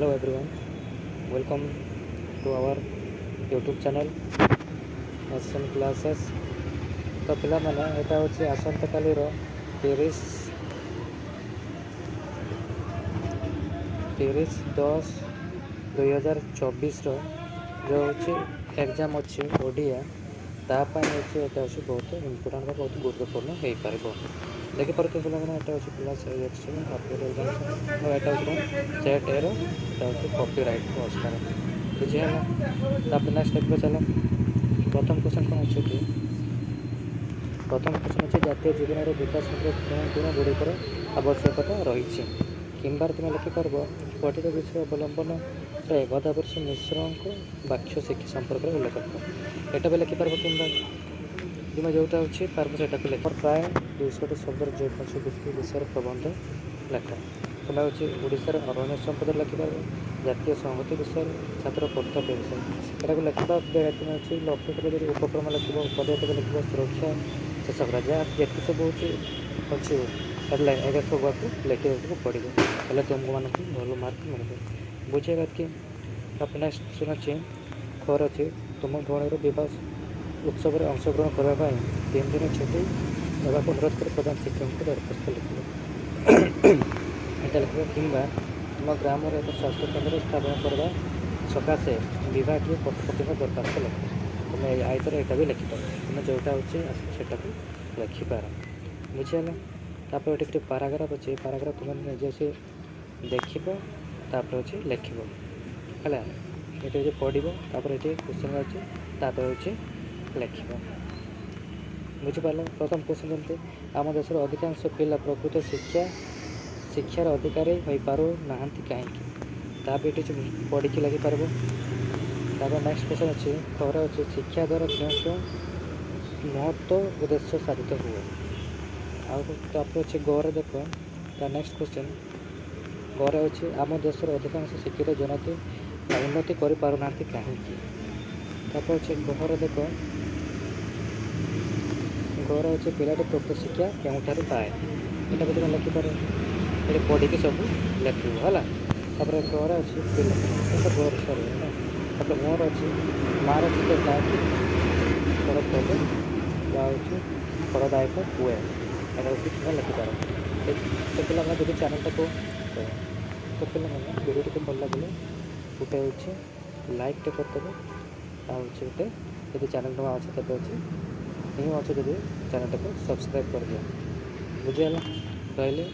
Hello everyone, welcome to our YouTube channel SM Classes। ତ ପିଲାମାନେ, ଏଇଟା ହେଉଛି ଆସନ୍ତାକାଲିର 30/10/2024ର ଯେଉଁ ହେଉଛି ଏକ୍ଜାମ୍ ଅଛି ଓଡ଼ିଆ, ତା ପାଇଁ ହେଉଛି ଏଇଟା ହେଉଛି ବହୁତ ଇମ୍ପୋର୍ଟାଣ୍ଟ ବା ବହୁତ ଗୁରୁତ୍ୱପୂର୍ଣ୍ଣ ହେଇପାରିବ। ଦେଖିପାରୁଥିବେ ପିଲାମାନେ, ଏଇଟା ହେଉଛି କ୍ଲାସ୍ ଏକ୍ସ ହାଫ୍ ଏକ୍ଜାମ୍ ଆଉ ଏଇଟା ହେଉଛି କ'ଣ ସେଟ୍ ଏର ଏଇଟା ହେଉଛି କପିରାଇଟ୍ ପୁରସ୍କାର। ବୁଝିହେଲା? ତାପରେ ନେକ୍ସଟ ଦେଖିବା ଚାଲ। ପ୍ରଥମ କ୍ୱେଶ୍ଚନ୍ କ'ଣ ଅଛି କି, ପ୍ରଥମ କ୍ୱେଶ୍ଚନ୍ ଅଛି, ଜାତୀୟ ଜୀବନର ବିକାଶ କ୍ଷେତ୍ରରେ କେଉଁ ଗୁଣ ଗୁଡ଼ିକର ଆବଶ୍ୟକତା ରହିଛି? କିମ୍ବା ତୁମେ ଲେଖିପାରିବ, ପଠିତ ବିଷୟ ଅବଲମ୍ବନରେ ଗୋଦାବରୀଶ ମିଶ୍ରଙ୍କ ବାକ୍ୟ ଶିକ୍ଷା ସମ୍ପର୍କରେ ଉଲ୍ଲେଖ କର। ଏଇଟା ବି ଲେଖିପାରିବ। କିମ୍ବା ତୁମେ ଯେଉଁଟା ଅଛି ପାରବ, ସେଇଟାକୁ ଲେଖ। ପ୍ରାୟ 200ଟି ଶବ୍ଦର ଯେକୌଣସି ବିଷୟରେ ପ୍ରବନ୍ଧ ଲେଖ। ତୁମେ ହେଉଛି ଓଡ଼ିଶାର ଅରଣ୍ୟ ସମ୍ପଦ ଲେଖିପାରିବ, ଜାତୀୟ ସଂହତି ବିଷୟରେ, ଛାତ୍ର କର୍ତ୍ତବ୍ୟ ବିଷୟରେ। ଏଟାକୁ ଲେଖିବା ବେଳେ ତୁମେ ଅଛି ଲକ୍ଷ୍ୟ କରି ଯଦି ଉପକ୍ରମ ଲେଖିବ, ପଦକ୍ଷେପ ଲେଖିବ, ସୁରକ୍ଷା ଶେଷ କରା, ଯାହା ଯେତେ ସବୁ ହେଉଛି ଅଛି ହେଡ଼ଲାଇନ୍, ଏଇଟା ସବୁକୁ ଲେଖିବାକୁ ପଡ଼ିବ। ହେଲେ ତୁମମାନଙ୍କୁ ଭଲ ମାର୍କ ମିଳିବ। ବୁଝେଇବା କି? ତାପରେ ନେକ୍ସଟ କ୍ୱେଶ୍ଚନ୍ ଅଛି, ଖର ଅଛି, ତୁମ ଭଉଣୀର ବିବାହ ଉତ୍ସବରେ ଅଂଶଗ୍ରହଣ କରିବା ପାଇଁ 3 ଦିନ ଛୁଟି ଦେବାକୁ ଅନୁରୋଧ କରି ପ୍ରଧାନ ଶିକ୍ଷକଙ୍କୁ ଦରଖାସ୍ତ ଲେଖିବ। ଏଇଟା ଲେଖିବ। କିମ୍ବା ତୁମ ଗ୍ରାମରେ ଏକ ସ୍ୱାସ୍ଥ୍ୟ କେନ୍ଦ୍ର ସ୍ଥାପନ କରିବା ସକାଶେ ବିଭାଗୀୟ କର୍ତ୍ତୃପକ୍ଷଙ୍କ ଦରଖାସ୍ତ ଲେଖ। ତୁମେ ଆଇତରେ ଏଇଟା ବି ଲେଖିପାର। ତୁମେ ଯେଉଁଟା ହେଉଛି ଆସିବ, ସେଇଟାକୁ ଲେଖିପାର। ବୁଝିହେଲା? ତାପରେ ଏଠି ଗୋଟେ ପାରାଗ୍ରାଫ ଅଛି। ପାରାଗ୍ରାଫ ତୁମେ ନିଜେ ଅଛି ଦେଖିବ, ତାପରେ ଅଛି ଲେଖିବ। ହେଲା? ଏଠି ହେଉଛି ପଢ଼ିବ, ତାପରେ ଏଠି କ୍ୱେଶ୍ଚନ୍ ଅଛି, ତାପରେ ହେଉଛି ଲେଖିବ। ବୁଝିପାରିଲ? ପ୍ରଥମ କ୍ୱେଶ୍ଚନ୍ ଯେମିତି, ଆମ ଦେଶର ଅଧିକାଂଶ ପିଲା ପ୍ରକୃତ ଶିକ୍ଷାର ଅଧିକାରୀ ହୋଇପାରୁନାହାନ୍ତି କାହିଁକି? ତା ବି ଏଠି ପଢ଼ିକି ଲେଖିପାରିବ। ତାପରେ ନେକ୍ସଟ କ୍ୱେଶ୍ଚନ୍ ଅଛି, ଖରେ ଅଛି, ଶିକ୍ଷା ଦ୍ୱାରା କେଉଁ କେଉଁ ମହତ୍ଵ ଉଦ୍ଦେଶ୍ୟ ସାଧିତ ହୁଏ? ଆଉ ତାପରେ ଅଛି ଗରେ ଦେଖ, ତା ନେକ୍ସଟ କ୍ୱେଶ୍ଚନ୍ ଗରେ ଅଛି, ଆମ ଦେଶର ଅଧିକାଂଶ ଶିକ୍ଷିତ ଜନତା ଉନ୍ନତି କରିପାରୁନାହାନ୍ତି କାହିଁକି? ତାପରେ ଅଛି ଗହରେ ଦେଖ, ଗରେ ଅଛି, ପିଲାଟି ପ୍ରକୃତ ଶିକ୍ଷା କେଉଁଠାରୁ ପାଏ? ଏଇଟା ବି ତୁମେ ଲେଖିପାର। ଏଠି ପଢ଼ିକି ସବୁ ଲେଖିବ। ହେଲା? ତାପରେ ଗରେ ଅଛି ପିଲା, ଏଟା ଗରେ ସରି ନା। ତାପରେ ମୋର ଅଛି, ମାର ଶିକ୍ଷା କାହିଁକି ଫଳପ୍ରଦ ବା ହେଉଛି ଫଳଦାୟକ ହୁଏ? ଏଇଟା ହେଉଛି ତୁମେ ଲେଖିପାର। ତ ପିଲାମାନେ, ଯଦି ଚ୍ୟାନେଲଟାକୁ, ତ ପିଲାମାନେ, ଭିଡ଼ିଓଟିକୁ ଭଲ ଲାଗିଲେ ଗୋଟେ ହେଉଛି ଲାଇକ୍ଟେ କରିଦେବେ। ଆଉ ହେଉଛି ଗୋଟେ ଯଦି ଚ୍ୟାନେଲ୍ ନୂଆ ଅଛି, ତେବେ ଅଛି ନ୍ୟୁ ଅଛି ଯଦି, ଚ୍ୟାନେଲଟାକୁ ସବସ୍କ୍ରାଇବ୍ କରିଦିଅ। ବୁଝିହେଲା? ରହିଲେ।